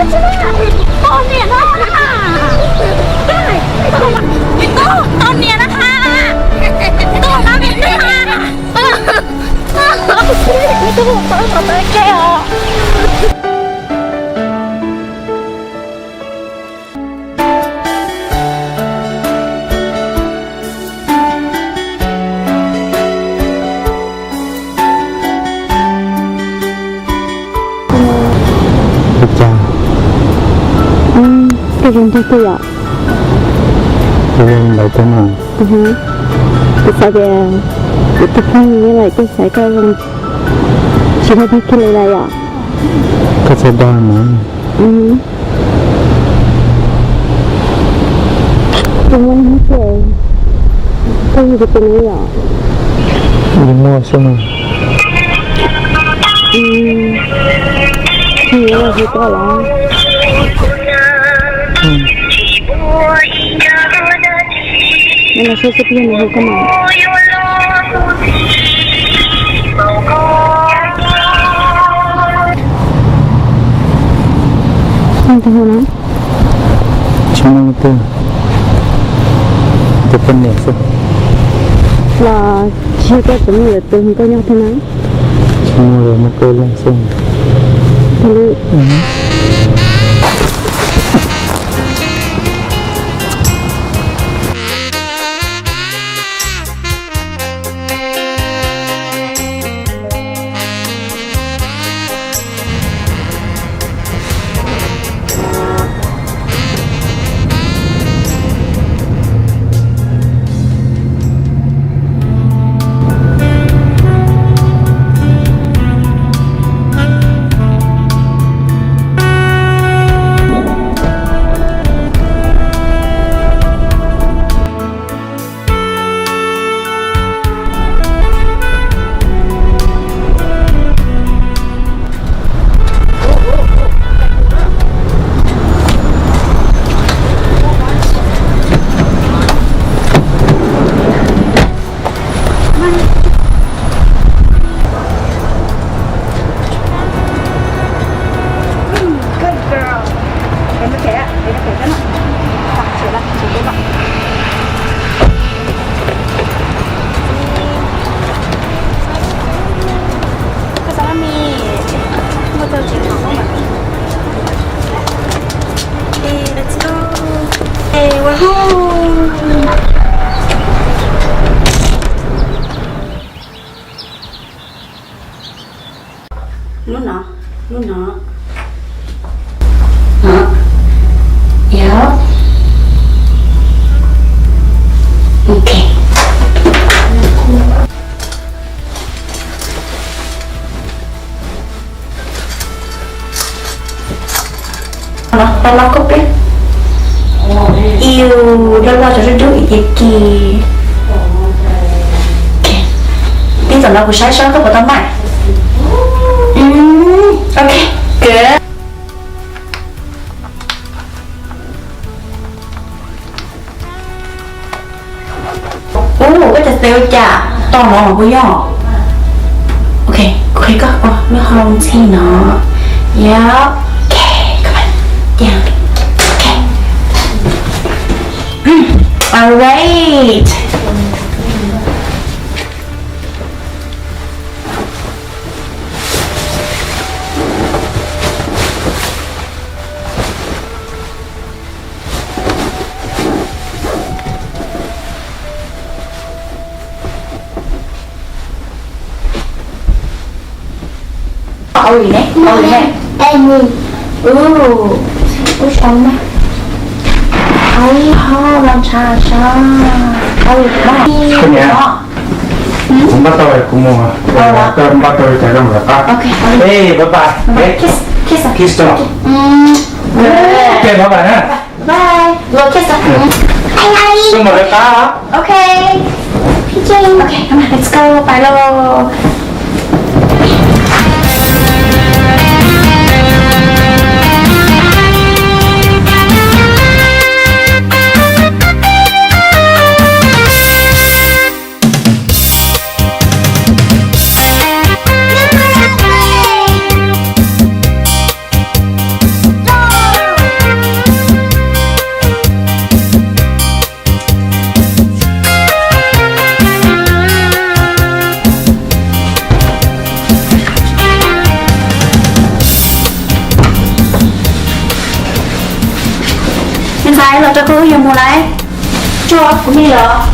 Tos niam na, tos niam na ha, tos niam na ha. Ua cas? Koj zoo nraug tiag yom? Koj zoo nraug tiag no. Kuv xav tias kuv tus phooj ywg nyob lawm koj xaiv koj zoo tsis tau pheej kiag li lawm yom? Koj txhob dag mas. Tus muaj hnub tias koj yog kuv tus me yom? Yus muaj xwb mas. Tus me yog hu koj los? Nws los saib seb puas yog nws hu koj mas. Tus hu na. Tsis muaj leej twg, tus poj niam xwb. Los tsis yog koj tus me nyuam tus koj nyob thiab na? Tsis muaj, muaj peb leej xwb. Let's go. Ê, woohoo. Lub no, lub no. Yep. Ok. Los, los, los koj peb. Iu, loj loj tso dub dub ib yam kis. Peb tom no kuv saib seb koj puas tau mas. Ok, good. Ub, koj cov tes ua cas to no los puas yog? Ok, kuv qhia koj ua lub hau ntxhi no. Yep. Ok, come on. Yeah. Ok. Alright. Ua li ne, ua li ne. Ub, ub, sau na. Au, ho los ntshav sab. Au, kuv niam, kuv npaj tau kuv mus, koj npaj tau li cas koj mus rov qab. Ê, bye bye. Kiss, kiss. Kiss tso. Ok, bye bye na. Bye. Los kiss. Koj mus rov qab. Ok. Ok, come on, let's go, pais lauj. Los rau koj, wb yuav mus lawm. Tso kuv me los.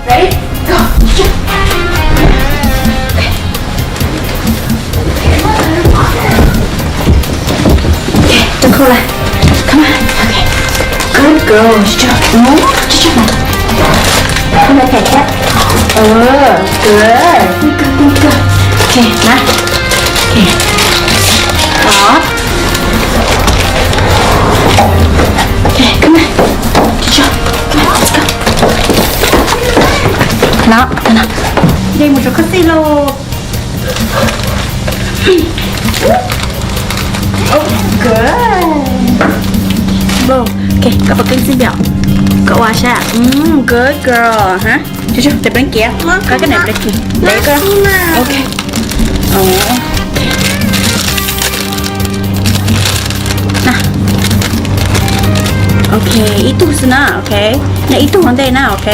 Ready? Go. Rau khau lawm. Come on. Okay. Good girl. Good job. No, good job. Không phải thiệt. Ờ, good. Good girl, good girl. Okay, na. Okay. Đó. Okay, come on. Good job. Come on, let's go. Đó, đó, đó. Dej mus rau khau xij lauj. Oh, good. Boom. Ok, koj pov keeb xwb yom. Koj ua sab. Mm, good girl, hả? Chú, chú, để bên kia. Có cái này bên kia. Để con. Ok. Ồ, ok. Nè. Ok, ib tug xwb na, ok. Nè, ib tug hauv ntej na, ok.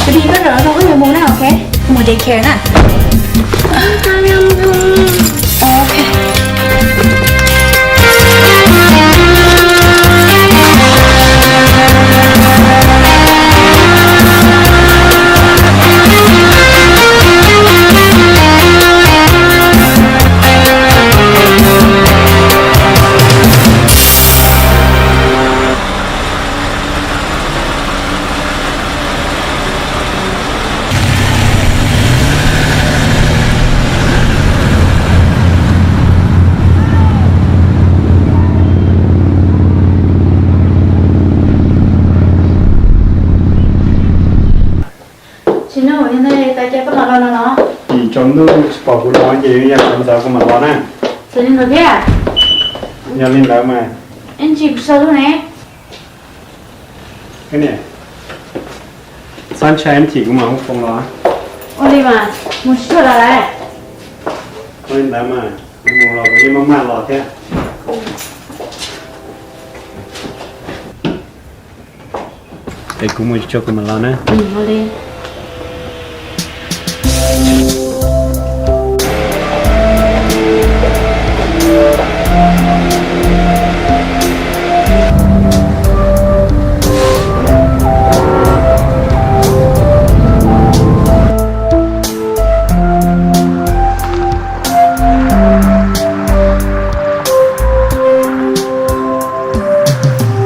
Baby, koj rov rau wb yuav mus na, ok? Mus daycare na. Ok. Tsis nug, yog li cas koj mam los no los? Vim tsaus ntuj tsis pom kuv los ces yog sawv ntxov kuv mam los na. Xav li ntawd thiab? Yog li ntawd mas. Ib ntsis kuv sau lub ne. Koj niam, txhob ntshai, ib chim kuv mam hu foos los. Ua li mas, mus tsis tau lawm. Ua li ntawd mas, mus los kuv yeej maj maj los thiab. Es kuv mus tso kuv mam los na.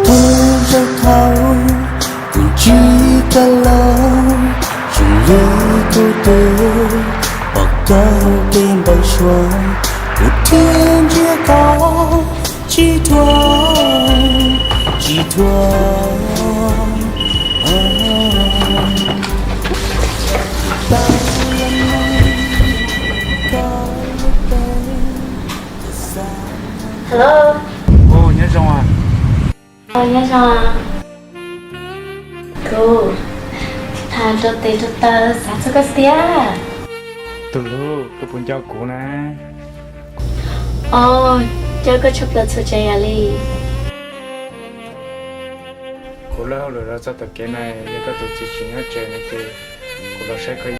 Kuv zaum thaum kuv ntsib koj los, zoo li kuv twb pom koj hauv kev npau suav, kuv thiaj ntsia koj tsis dhuav, tsis dhuav. Hello. Ua, nyob zoo. Nyob zoo. Kuv tham rau tes rau taw xav txog koj tiag. Tus hlub, koj puas nco kuv na? Os, caw koj tshaj plaws txhua tsav yam li. Kuv lawb hauj lwm los txog tom kev na, yog koj tus txiv tsis nyob tsev no ces kuv los saib koj.